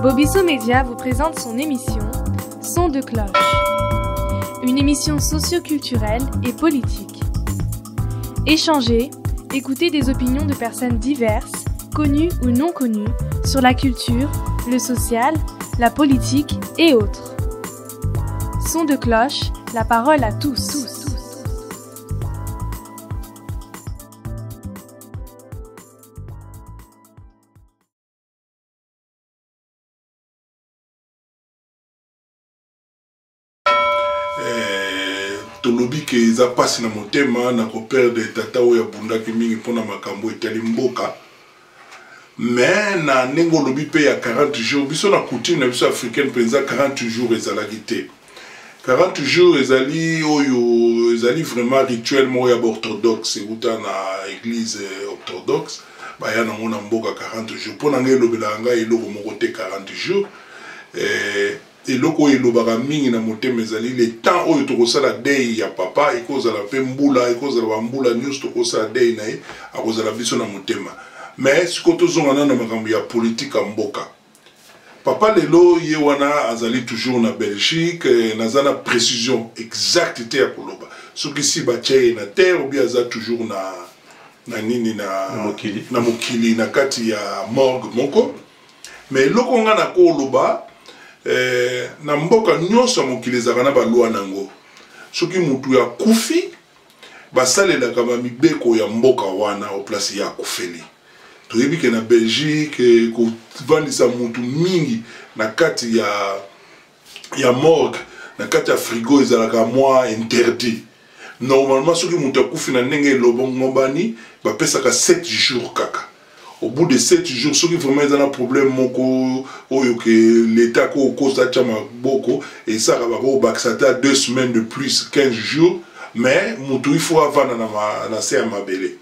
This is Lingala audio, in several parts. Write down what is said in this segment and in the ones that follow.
Bobiso Media vous présente son émission Son de cloche. Une émission socio-culturelle et politique. Échanger, écouter des opinions de personnes diverses, connues ou non connues, sur la culture, le social, la politique et autres. Son de cloche, la parole à tous. Eh, tolobi ke eza mpasi na motema na koperdre tata oyo abundaki mingi mpona makambo etali mboka. Me na ndenge olobi mpe ya 40 jours, biso na coutume na biso africaine mpenza 40 jours ezalaki te. 40 jours ezali oyo ezali vraiment rituel moko ya baorthodoxe, euta na église orthodoxe, baya nango na mboka. 40 jours mpo na ngai elobelaka ngai eloko moko te. 40 jours, eloko oyo elobaka mingi na motema ezali le temps oyo tokosala deuil ya papa. Ekozala mpe mbula, ekozala bambula nyonso, tokosala deuil na ye, akozala biso na motema. Mais sikoyo tozonga nano na makambo ya politike ya mboka. Papa lelo ye wana azali toujours na Belgique. Naza na précision exacte te ya koloba soki si batia ye na terre ou bien aza toujours na nini na mokili, na mokili, na kati ya morgue moko. Mais eloko nga na koloba, na mboka nyonso ya mokili ezalaka na baloi nango. Soki mutu akufi, basalelaka bamibeko ya mboka wana o place ye akufeli. Toyebi ke na Belgique, kovandisa mutu mingi na kati ya morgue, na kati ya frigo, ezalaka mwa interdit. Normalement soki mutu akufi na ndenge elobongobani, bapesaka 7 jours kaka. Au bout de 7 jours, soki vraiment eza na problème moko oyo ke l'état akokosa atya maboko, esaka bakobakisa ata 2 semaines de plus, 15 jours. Mais mutu il faut avanda na se ya mabele.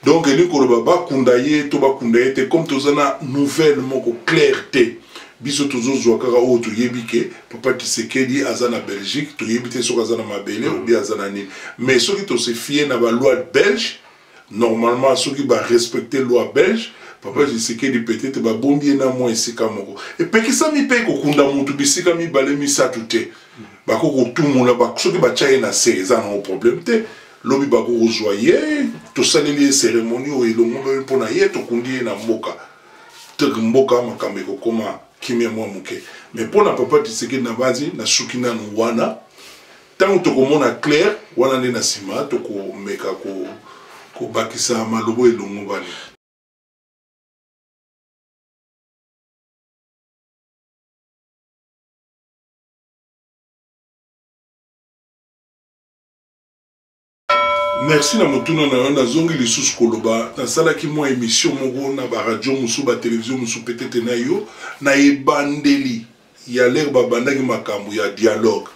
Donc elingi koloba bakunda ye to bakunda ye te, comme toza na nouvelle moko claire te, biso tozozwa kaka oyo toyebi ke papa Tshisekedi aza na Belgique. Toyebi te soki aza na mabele ou bien aza na nini. Mais soki tose fier na baloi belge, normalement soki barespecte loi belge, papa Tshisekedi peut-être babombi ye na mwa esika moko epekisami mpe kokunda mutu bisika mibale misato te. Bakoki kotumula, soki batya ye na se, eza nango problème te. Lobi bakokozwa ye, tosaleli ye cérémonie oyo elongololi mpo na ye, tokundi ye na mboka te, mboka makambo ekokoma kimia mwa moke. Mais mpo na papa Tshisekedi, na basi nasuki nanu wana. Ntango tokomona clair wana nde na nsima tokomeka kobakisa malobo elongo bani. Merci na motuna na yo. Nazongi lisusu koloba, nasalaki mwa émission moko na baradio mosusu, batelevizio mosusu, peut-être na yo, na ebandeli ya lere babandaki makambo ya dialogue.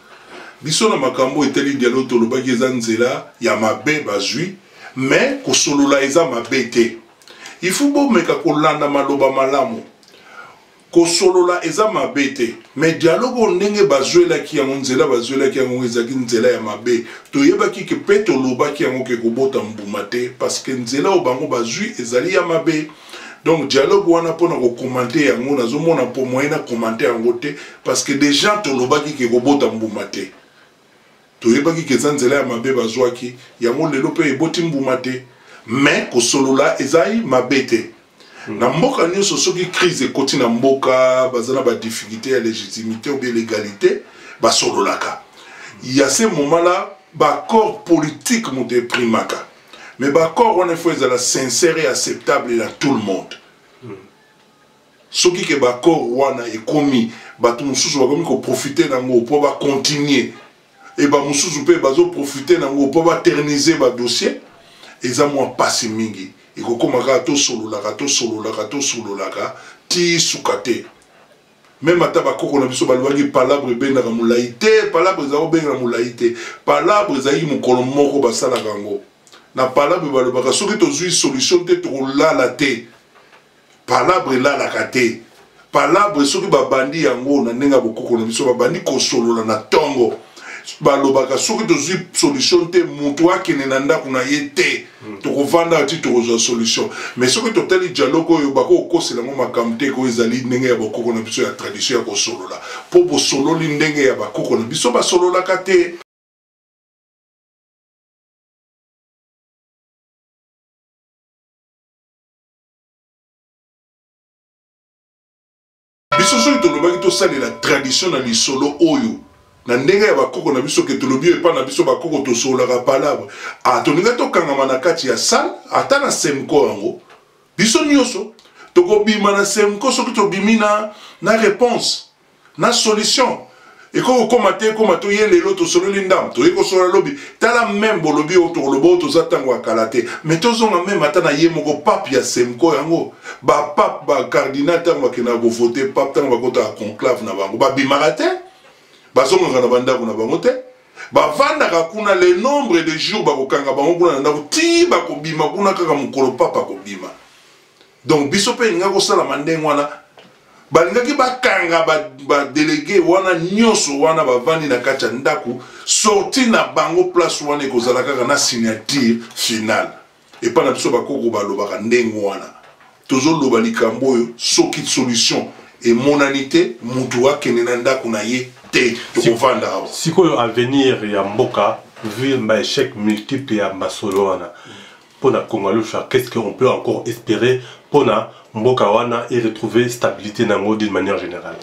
Biso na makambo etali dialogue, tolobaki eza nzela ya mabe bazwi, mais kosolola eza mabe te. Il faut bomeka kolanda maloba malamu. Kosolola eza mabe te, mais dialogue oyo ndenge bazwelaki yango, nzela bazwelaki yango ezalaki nzela ya mabe. Toyebaki ke mpe tolobaki yango ke kobota mbuma te, parce que nzela oyo bango bazwi ezali ya mabe. Donc dialogue wana, mpona kokomante yango, nazomona mpo moyen na komante yango te, parce que déjà tolobaki ke kobota mbuma te. Toyebaki ke eza nzela ya mabe bazwaki yango, lelo mpe eboti mbuma te. Mais kosolola ezali mabe te. Na mboka nyonso, soki crise ekoti na mboka, baza na badifficulté ya légitimité ou bien légalité, basololaka. Ya ce moment là baaccord politique moto eprimaka, mais baaccord wana il faut ezala sincère et acceptable na tout le monde. Soki ke baaccord wana ekomi, bato mosusu bakomi koprofite nango mpo bacontinue, e bamosusu mpe bazoprofite nango mpo baternize badossier, eza mwa mpasi mingi. Ekokóma kaka tosololaka, tosololaka, tosololaka ti suka te. Même ata bakoko na biso balobaki palabre ebendaka molai te, palabre ezala kobengaka molai te. Palabre ezalaki mokolo moko basalaka yango. Na palabre balobaka soki tozwi solution te, tokolala te. Palabre elalaka te. Palabre soki babandi yango na ndenge ya bokoko na biso, babandi kosolola na ntongo. Balobaka soki tozwi solution te, moto akende na ndako na ye te. Tokovanda ti tokozwa solution. Mais soki totali dialogue oyo, bakokosela yango makambo te. Ko ezali ndenge ya bokoko na biso ya tradition ya kosolola, mpo bosololi ndenge ya bakoko na biso basololaka te. Biso soki tolobaki tosalela tradition na lisolo oyo na ndenge ya bakoko na biso, ke tolobi epa na biso bakoko tosololaka palabre, ah, tolingaki tokangama na kati ya salle, ata na semko yango. Biso nyonso tokobima na semko soki tobimi na réponse na solution. Ekoki kokóma te, ekóma toye lelo tosololi ndambo, toye kosolola lobi. Tala, même bolobi oyo tokoloba oyo, toza ntango ya kala te, mais tozonga même ata na ye moko pape ya semko yango. Bapape, bacardinal, ntango bakendaka kovote pape, ntango bakotaka conclave na bango, babimaka te, bazongaka na bandako na bango te, bavandaka kuna le nombre de jours bakokanga bango kuna na ndako ti bakobima kuna kaka mokolo pape akobima. Donc biso mpe elinga kosalama ndenge wana. Balingaki bakanga badélégué wana nyonso wana bavandi na kati ya ndako. Sorti na bango place wana ekozala kaka na signature finale. Epai na biso bakoko balobaka ndenge wana. Tozoloba likambo oyo, soki solution emonani te, mutu akende na ndako na ye te, tokovanda awa. Sikoyo, avenir ya mboka, vu baéchec multiple ya masolo wana, mpona Kongalusha, qu'est-ce qu'on peut encore espérer mpona mboka wana et retrouver stabilité nango d'une manière générale?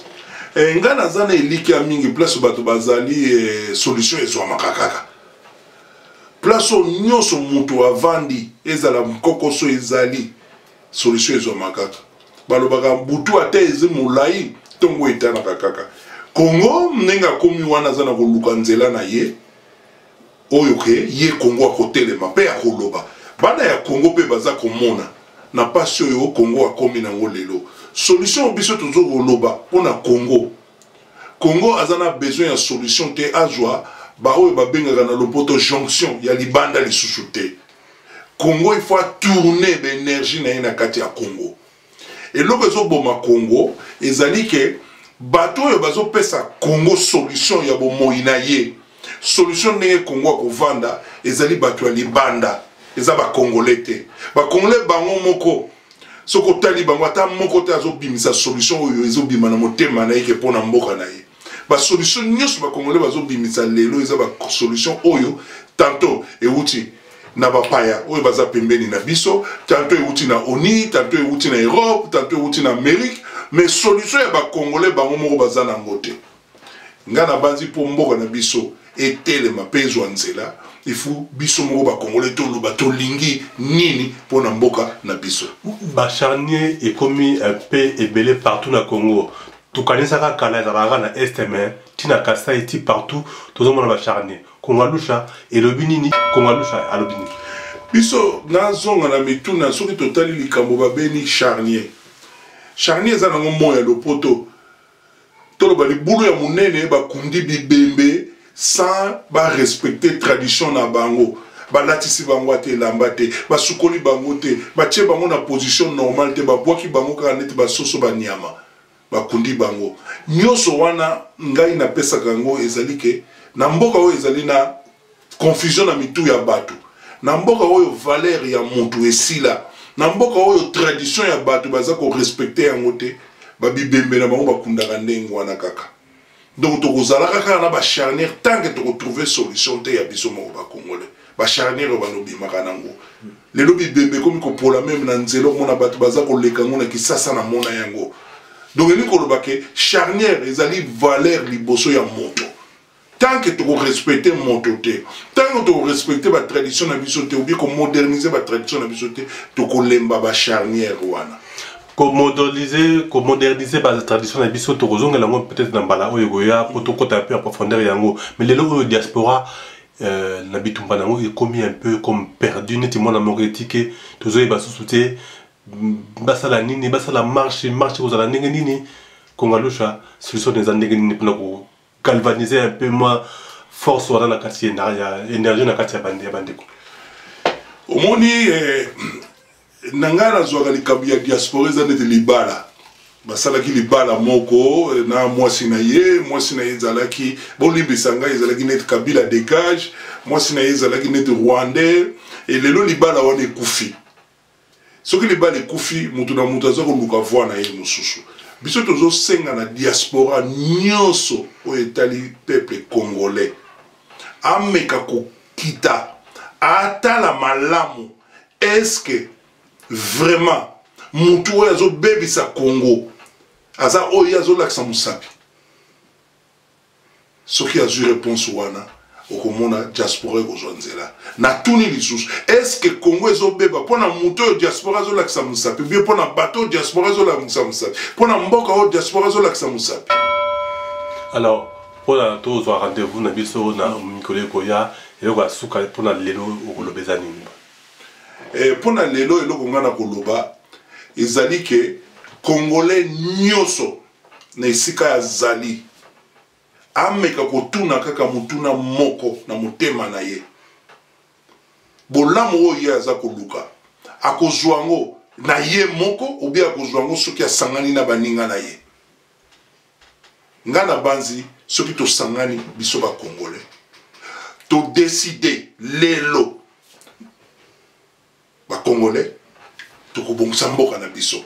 Ngai naza na elikya mingi. Place bato bazali, solution ezwamaka kaka. Place oyo nyonso moto avandi, ezala nkokoso, ezali solution ezwama kaka. Balobaka butu ata ezi molai, ntongo etanaka kaka. Kongo ndenge akomi wana, aza na koluka nzela na ye oyo ke ye Kongo akotelema mpe akoloba. Bana ya Kongo mpe baza komona na mpasi oyo Kongo akomi nango lelo. Solution biso tozo koloba mpona Kongo, Kongo aza na besoin ya solution te, azwa baoyo babengaka na lopoto jonction ya libanda lisusu te. Congo, il faut atourner baénergie na ye na kati ya Congo. Eloko ezoboma Congo ezali ke bato oyo bazopesa Congo solution ya bomoi na ye, solution ndenge Congo akovanda, ezali bato ya libanda, eza bacongolais te. Bacongolais bango moko, soki otali bango, ata moko te azobimisa solution oyo ezobima na motema na ye ke mpo na mboka na ye. Basolution nyonso bacongolais bazobimisa lelo eza basolution oyo tantôt euti na bapaya oyo baza pembeni na biso, tantôt euti na ONU, tantôt euti na Europe, tantôt euti na Amérique, mais solution ya bacongolais bango moko baza nango te. Ngai nabanzi, mpo mboka na biso etelema mpe ezwa nzela, ifu biso moko bacongolais toloba tolingi nini mpo na mboka na biso. Bacharnier ekomi mpe ebele partout na Congo. Tokanisaka kala ezalaka na Est, mais ntina Kasai ti partout tozomona bacharnier. Kongalusha elobi nini? Kongalusha alobi nini? Biso nazonga na mituna. Soki totali likambo babeni charnier, charnier eza nango mot ya lopoto. Toloba libulu ya monene, bakundi bibembe sans barespecte tradition na bango. Balatisi bango ata elamba te, basukoli bango te, batie bango na position normale te, babwaki bango kaka neti basoso, banyama, bakundi bango nyonso wana. Ngai napesaka yango ezali ke na mboka oyo ezali na confusion na mitu ya bato, na mboka oyo valeur ya motu esila, na mboka oyo tradition ya bato baza korespecte yango te, babibembe na bango bakundaka ndenge wana kaka. Donc tokozalaka kaka na bacharnière tant que tokotrouve solution te ya biso moko bacongolais. Bacharnière oyo bandobimaka nango lelo, bibembe ekomi kopola même na nzela, omona bato baza koleka yango na Kisasa, na mona yango. Donc elingi koloba ke charnière ezali valeur liboso ya moto. Tant que tokorespecte moto te, tant que tokorespecte batradition na biso te, obi komodernize batradition na biso te, tokolemba bacharnière wana. Komoderniser batradition na biso, tokozongela yango peut-être na mbala oyo ekoya po tokɔta mpe en profondeur yango. Mais lelo oyo diaspora na bitumba nango ekomi un peu comme perdu, neti mwana moko etike, tozoyeba susu te basala nini, basala marche, marche kozala ndenge nini. Kongalusha, solution eza ndenge nini mpona kogalvaniser un peu mwa force wana na kati ya énergie na kati ya bandeko? Omoni, na ngai nazwaka likambo ya diaspora eza neti libala. Basalaki libala moko eh, na mwasi na ye. Mwasi na ye ezalaki, bolimbisa ngai, ezalaki neti Kabila dégage. Mwasi na ye ezalaki neti Rwandais. E lelo libala wana ekufi. Soki libala ekufi, moto na moto aza koluka voi na ye mosusu. Biso tozosenga na diaspora nyonso oyo etali peuple congolais ameka kokita, atala malamu, est-ce vraiment mutu oyo azobebisa Congo aza oyo ye azolakisa mosapi? Soki azwi réponse wana, okomona diaspora ekozwa nzela. Natuni lisusu, est-ce Congo ezobeba mpo na motu oyo diaspora azolakisa mosapi, bien mpo na bato oyo diaspora azolakisa mosapi, mpo na mboka oyo diaspora azolakisa mosapi? Alors, mpona tozwa rendez-vous na biso na mikolo ekoya, eloko ya suka mpona lelo okoloba eza nini? Mpo na lelo, eloko ngai na koloba ezali ke Congolais nyonso na esika azali ameka kotuna kaka motuna moko na motema na ye: bolamu oyo ye aza koluka, akozwa yango na ye moko obi akozwa yango soki asangani na baninga na ye? Nga na banzi, soki tosangani biso Bacongolais, todécider lelo, Bacongolais tokobongisa mboka na biso.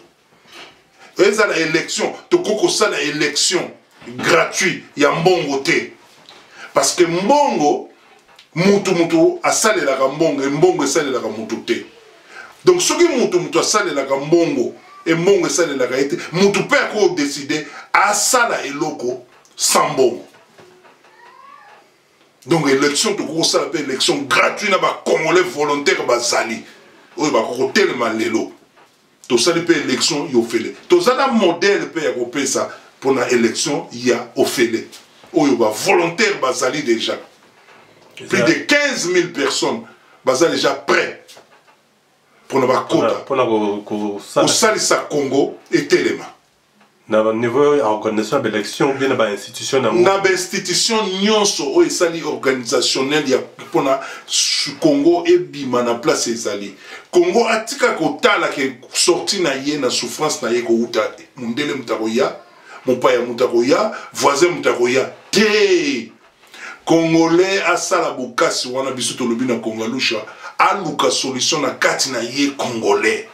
Ezala élection, tokoki kosala élection gratuit ya mbongo te, parce que mbongo, mutu asalelaka mbongo, mbongo esalelaka mutu te. Donc soki mutu asalelaka mbongo, embongo esalelaka ye te, mutu mpe akodécider asala eloko sans mbongo. Donc élection, tokoki kosala mpe élection gratuit na Bacongolais volontaire bazali oyo bakoki kotelema lelo. Tosali mpe élection ya ofele. Toza na modèle mpe ya kopesa mpona élection ya ofele oyo bavolontaire bazali déjà plus de 15 000 personnes, baza déjà prêt mpona bakota mpona kosalisa Congo etelema. Na niveau ya organisation ya baélection, bien na bainstitution nango? Na bainstitution nyonso oyo esali organisationnel ya mpona Congo ebima na place ezali. Congo atika kotala ke sorti na ye na souffrance na ye kowuta mondele, moto akoya, mopaya, moto akoya, voisin, moto akoya te. Congolais asala bokasi wana. Biso tolobi na Kongalusha, aluka solution na kati na ye. Congolais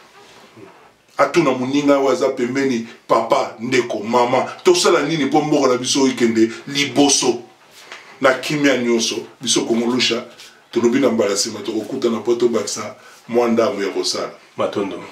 atuna moninga oyo aza pembeni: papa, ndeko, mama, tosala nini mpo mboka na biso ekende liboso na kimia nyonso? Biso Kongolusha tolobi, na mbala nsima tokokutana mpo tobakisa mwa ndambo ya kosala. Matondo.